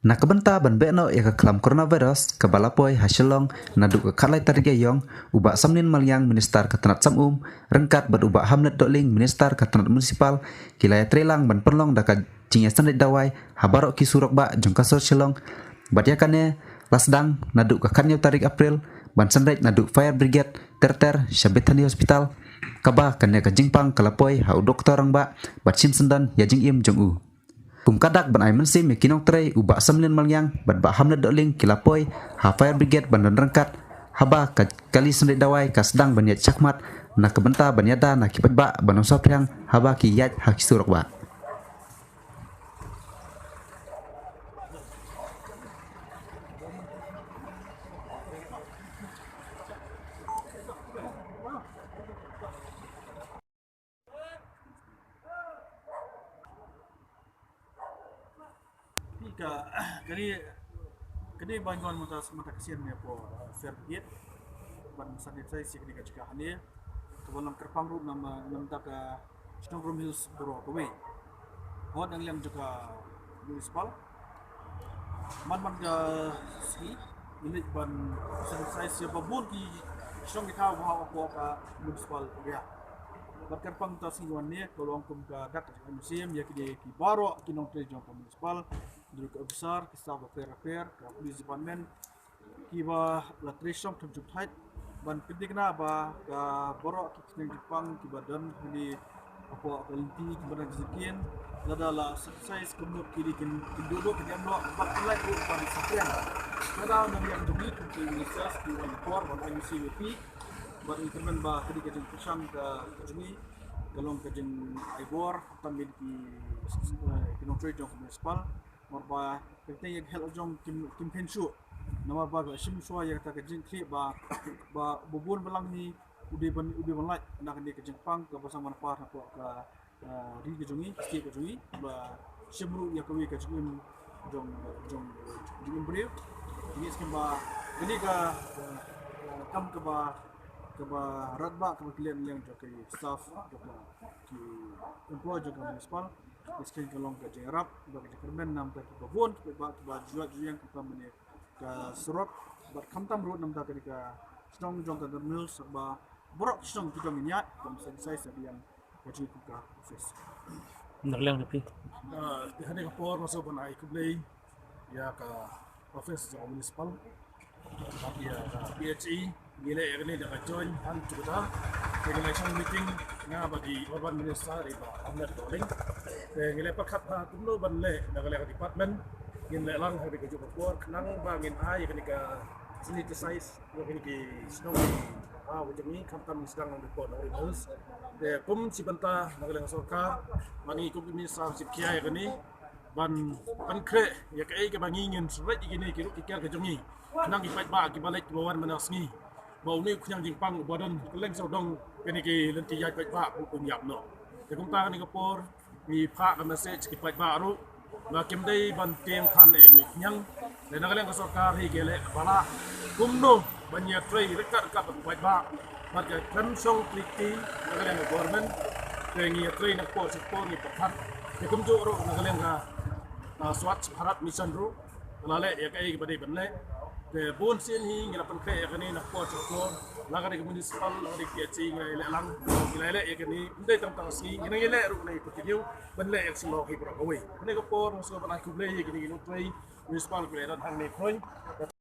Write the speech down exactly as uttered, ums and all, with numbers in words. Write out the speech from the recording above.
Na ka bynta ban beh noh ïa ka khlam coronavirus kaba la poi ha Shillong naduh ka khatlai tarik Ïaïong, u Bah Samlin Maliang, Minister ka tnat sam um ryngkat bad u Bah Hamlet Dohling, Minister ka tnat municipal, ki la ïatreilang ban pynlong da ka jingïasynreit dawai ha baroh ki surok bah jong ka sor Shillong. Bad ïa kane la sdang naduh ka khathynñiew tarik April ban synreit naduh Fire Brigade ter ter sha Bethany Hospital, kaba kane ka jingpang ka la poi ha u doktor rangbah bad shim syndon ïa jingim jong u. Kum ka dak ban ai mynsiem ïa ki nongtrei, u Bah Samlin Maliang bad Bah Hamlet Dohling ki la poi ha Fire Brigade ban don ryngkat haba ka kali synreit dawai ka sdang ban ïaid shakhmat na ka bynta ban ïada na ki paidbah ban ym saphriang haba ki ïaid ha ki surok bah. Phi ka, kane, kane ba ngan mynta mynta ka sien ne ko, eh, Fire Brigade ban sanitize ïa kane ka jaka hangne. Kaba la kyrpang ruh na ma, na bynta ka shnong Rymhill baroh kawei. Hooid na liang jong ka municipal. Man man ka sngi ngi leit ban sanitize ïa ba bun ki shnong ki thaw ba hapoh ka municipal area. Bad kyrpang mynta sngi wan ne ka long kum ka dak ka jingmynsiem ïa kine ki baroh ki nongtrei jong ka municipal, ki officer, ki staff bapher bapher, ka police department, kiba la trei shong thum jingthait ban pynthikna ba ka baroh ki kynthei jingpang kiba don hangne hapoh ka lynti kiba dang jingkien, lada la sanitize kumno ki dei kin, kin duh duh kin ïam noh bad pynlait ruh ban saphriang. Lada na liang jong ngi kum ki ministers ki wan por ban ai mynsiem ïa phi. Bad ngi kyrmen ba ka dei ka jingkyrshan ka, ka jong ngi, ka long ka jingai bor khamtam ïa ki, eh, ki nongtrei jong ka municipal. Namar ba ka kyrteng ïa ka health jong kim, kim khein shuh. Namar ba ka shim shuwa ïa kata ka jingkhlieh ba, ba, ba bun balang hi u dei ban, u dei ban lait na kane ka jingpang kaba sdang ban par hapoh ka, ah, ri ka jong ngi, ka state ka jong ngi, ba shim ruh ïa kawei ka jingim jong, jong, jingim briew. Ngi sngewbha kane ka, ah, kam kaba, kaba radbah kaba klet liang jong ki staff, jong ki employee jong ka municipal. Ngi sngewbha ka long ka jingïarap, ba ka jingkyrmen na bynta kiba bun, kiba, kiba ju ïaid ju ïeng khamtam mynne ka surok, bad khamtam ruh na bynta kane ka shnong jong ka Rymhill, ba baroh ki shnong ki dang ïaid, kum sa ki sai sa biang ka jingkyrmen ka office. Nak liang na phi. Ah, te hangne ka por nga sngewbha ban ai khublei ïa ka office jong ka municipal. Bad ïa ka P H E, ngi leh ïa kane da ka joint hand together. Te ngi la shong meeting nga bad i Urban Minister i Bah Hamlet Dohling. Te ngi la pyrkhat ha kumno ban leh na ka liang ka department. Ngin leh lang ha kane kajuh ka por khnang ba ngin ai ïa kane ka sanitize ïa kine ki shnong ha u jong ngi khamtam ngi sdang nang report na Rymhill. Te kum shi bynta na ka liang sorkar, ba ngi kum ki minister shim khia ïa kane ban pynkhreh ïa kaei kaba ngi ngin syreit ïa kine ki ruh ki kiar ka jong ngi. Khnang ki paidbah kiba leit kiba wan mynta sngi ba une u khñiang jingpang uba don kylleng sawdong kine ki lynti ïaid paidbah u kum ïap noh. Te kumta kane ka por ngi phah ka message ki paidbah ruh ba kim dei ban tieng than ïa une u khñiang. Te na ka liang ka sorkar hi ki leh ba lah kumno ban ïatrei ryngkat ryngkat bad u paidbah bad ka khlem shong klik ki na ka liang ka government. Te ngi ïatrei na ka por sha ka por ngi pyrkhat. Te kumjuh ruh na ka liang ka, ah, Swachh Bharat Mission ruh ka la leh ïa kaei kaba dei ban leh. Te bun sien hi ngi la pynkhreh ïa kane na ka por sha ka por, la ka dei ka municipal, la ka dei ka P H E ngi la leh lang, ngi la leh ïa kane. Ym dei tang tang sngi, ngi nang ïaleh ruh, ngi continue ban leh ïa ka shnong hi baroh kawei. Kane ka por nga sngewbha ban ai khublei ïa kine ki nongtrei municipal kiba la don hangne khnoi.